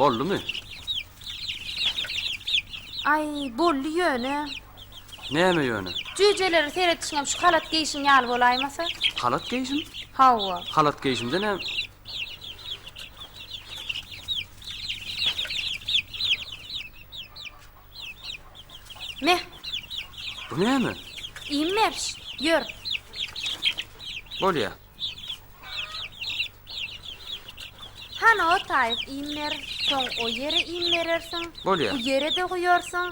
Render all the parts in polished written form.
Boldumy? Aý, boldy ýöne. Näme ýöne? Jüýjelere seredişiňem şu halat geýşiň ýaly bolaýmasa. Halat geýşim? Hawa. Halat geýşimde näme? Meh. Bu näme? Iým beriş. Ýör. Bolýa. Hany o taýyk iým ber, soň o ýere iým berersiň. Bolýa. Bu ýere-de guýarsyň.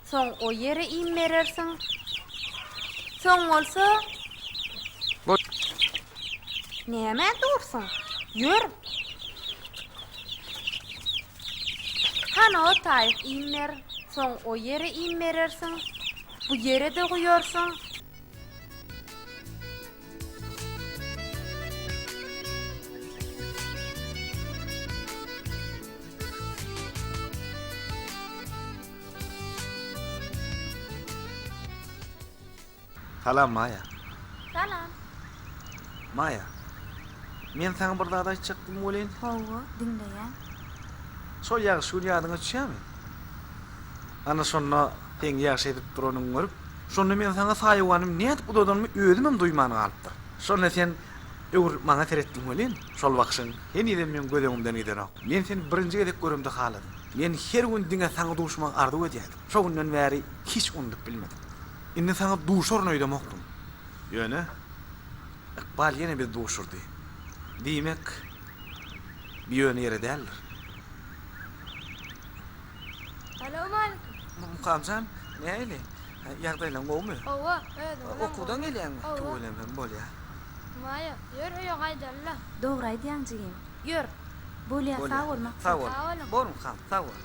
Soň o ýere iým berersiň. Soň bolsa. Bol. Nämä dursuň? Ýör. Hany o taýyk iým ber, soň o ýere iým berersiň. Bu ýere-de guýarsyň. Salam Maýa. Salam. Maýa. Men saňa bir zat aýtjakdym welin. Hawa, diňleýän. Şol ýagşy gün ýadyňa düşýärmi? Ana şonda seň ýagşy edip duranyňy görüp, şonda men saňa saýawanymy nädip uzadanymy özümem duýman galypdyr. Şonda sen öwrülip maňa seretdiň welin, şol bakyşyň henizem meň göz öňümden gidenok. Men seni birinji gezek göremde haladym. Men her gün diňe saňa duşmagy arzuw edýärdim. Şo günden bäri hiç unudyp bilmedim. Indi saňa duşaryn öýdemokdym. Ýöne, ykbal ýene bizi duşurdy. Diýmek, bu ýöne ýere däldir. Salowmalikim. Mukamjan, nähili? Ýagdaýlaň gowumy? Hawa, özüňiz Okuwdan gelýäňmi? Hawa. Tüweleme, bolýa. Maýa, ýör öýe gaýdaly-la. Dogry aýdýaň jigim. Ýör. Bolýa, sag bol Maksat. Sag bol. Sag boluň. Bor Mukam, sag bol.